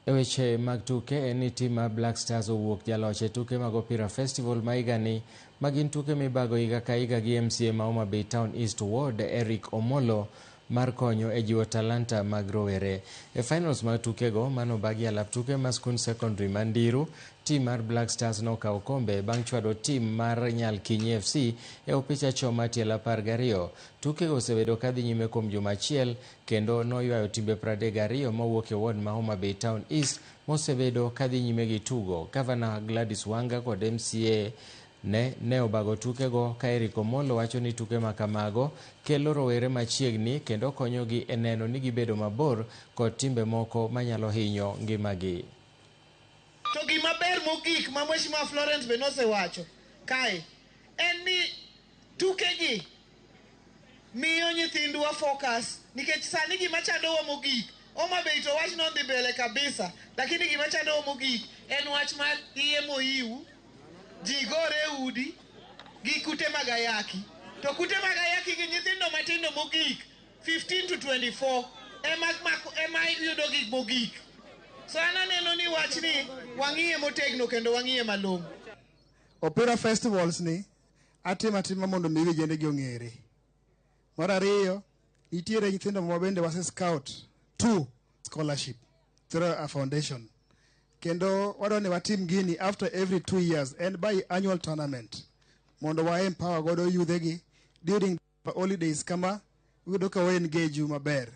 E weche mag tuke en ni tim mar Black Stars owuok jaloch e tuke mag Opira Festival ma higani, ma gin tuke mibago higa ka higa gi MCA ma Homa Bay Town East Ward Eric Omolo mar konyo e jiwo talanta mag rowere. E finals mag tukego manobagi e alap tuke ma skund secondary ma Ndiru, tim mar Black Stars nokawo okombe bang' chwado tim mar Nyalkinyi FC e opich achoma tielo 12. Tukego osebedo kadhi nyime kuom juma achiel kendo noywayo timbe 32 mawuok e ward ma Homa Bay Town East mosebedo kadhi nyime gi tugo. Gavana Gladys Wanga kod MCA ne obago tukego ka Eric Omollo wacho ni tuke ma kamago kelo rowere machiegni kendo konyogi e neno ni gibedo mabor kod timbe moko manyalo hinyo ngimagi. To gima ber mogik ma Mheshimiwa Florence be nosewacho kae en ni tukegi miyo nyithindwa focus, nikech sani gima chandowa mogik Homa Bay to wach nodhi mbele kabisa, lakini gima chandowa mogik en wach mar iye moyiw, ji gore e udi gi kute mag ayaki. To kute mag ayaki gi nyithindo matindo mogik 15 to 24 ema mako, ema yudo gik mogik. So an aneno ni wachni wang'iye motegno kendo wang'iye malong'o. Opira festivals ni atimo atima mondo mi vijende gi ong'ere. Mar ariyo, nitiere nyithindo ma bende wase scout two scholarship through a foundation. Kendo wadwa ni watim gini after every 2 years and by annual tournament mondo wa empower godo yudhe gi during holidays kama wiyudo ka wa engage maber.